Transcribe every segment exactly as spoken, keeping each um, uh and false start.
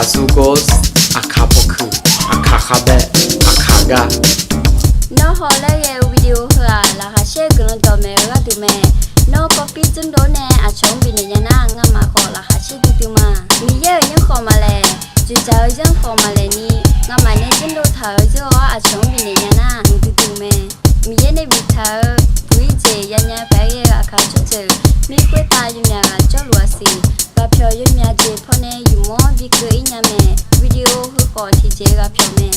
Aqkaq sugor, aqkaq pawkuiq, aqkaq khavbae, aqkaq gar. Nawr hawlaer ghae-eu video heu-aq, laqkhaq caer guiqlanq dawq maeq-eu gharduq mae. Nawr kawvpir dzmrdov nae aqcawq-anr bifnaeq nya nar, ngamaf khawf laqkhaq caer duidui ma. Miqyaer-euq yanrkhawf maqlaeq, dzoeqdzaq-eu yanrkhawf maqlaeq ni, ngamaf nae dzmrdov taq-euq zeur-awr aqcawq-anr bifnaeq nya nar, mq duidui mae. Miqyaer nae biftaq-eu buq-ir jeq yanya paq-aer ghae-eu aqkaq tsawrjeuq, mir khoertav yawmyaq ghaq jawrluf-aq siq. Ghaqpyawq yawmyaq jeq pawnae yawqmawr bi keuv-ir nya mae. Video heukhawf tiqjeq ghaqpyawq mae.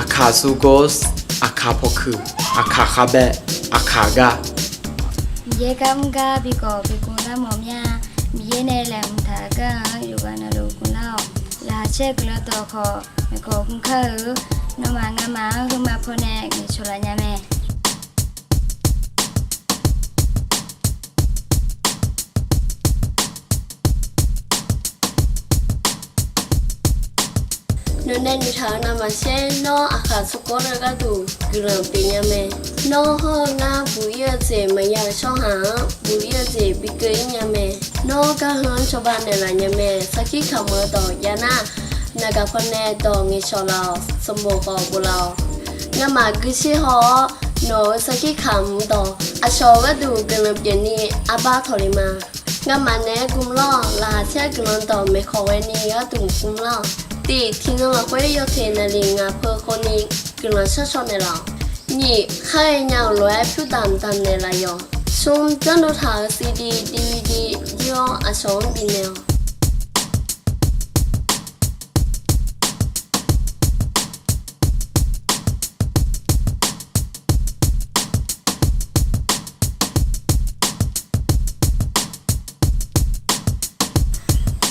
Aqkaq sugor, aqkaq pawkuiq, aqkaq khavbae, aqkaq gar. Miqyaer gar mr gar bi kawf bi kov lar mawf mya. Miqyaer nae laeqhmq taq-eu gar-anr yawqghaq navluf kov lar-awq. Laqkhaq caer guiqlanq dawq khawf maeqkawq gmr kar-eu. Nawmaf ngamaf-anr heuma pawnae ngaeqcawq laf nya mae. Nawq nae noeqtaq-euq navmaqtser, nawr aqkaq tsawrganr-eu gharduq guiqlanq pyeuf nya mae. Nawr hawr-eu ngar buq-ir-eu jeq maqya-euq tsawrhaq-anr buq-ir-eu jeq bikeuv-ir nya mae. Nawr gar heu-anr cawba naeqlaf nya mae. Sarkir kamq-eu dawq jav nar, naqgaq pawnae dawq ngaeqshawq laf-awq. Sanqbof khawf bof laf-awq. Ngamaf guisher haw-awr, nawq-euq sarkir kamq dawq aqcawq-eu gharduq guiqlanq pyeufni arbar tawqle ma. Ngamaf naeq-aer gmlawr-awq. Laqkhaq caer guiqlanq dawq maeqkhawq ghaeni gharduq gmlawr-awq. Tiq tiqnan lafkhoer yawteq naqliq ngaq peu khawni guiqlanq shar shaw naeqlaf-awq. Nyiq, khar ghaenya-euq lof-aer pyur damq damq naeqlaf yawq. Smr, janrdov taq-euq CD, DVD jir-awr aqcawq-anr bifnaeq-awq.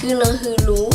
Guiqlanq huiqluf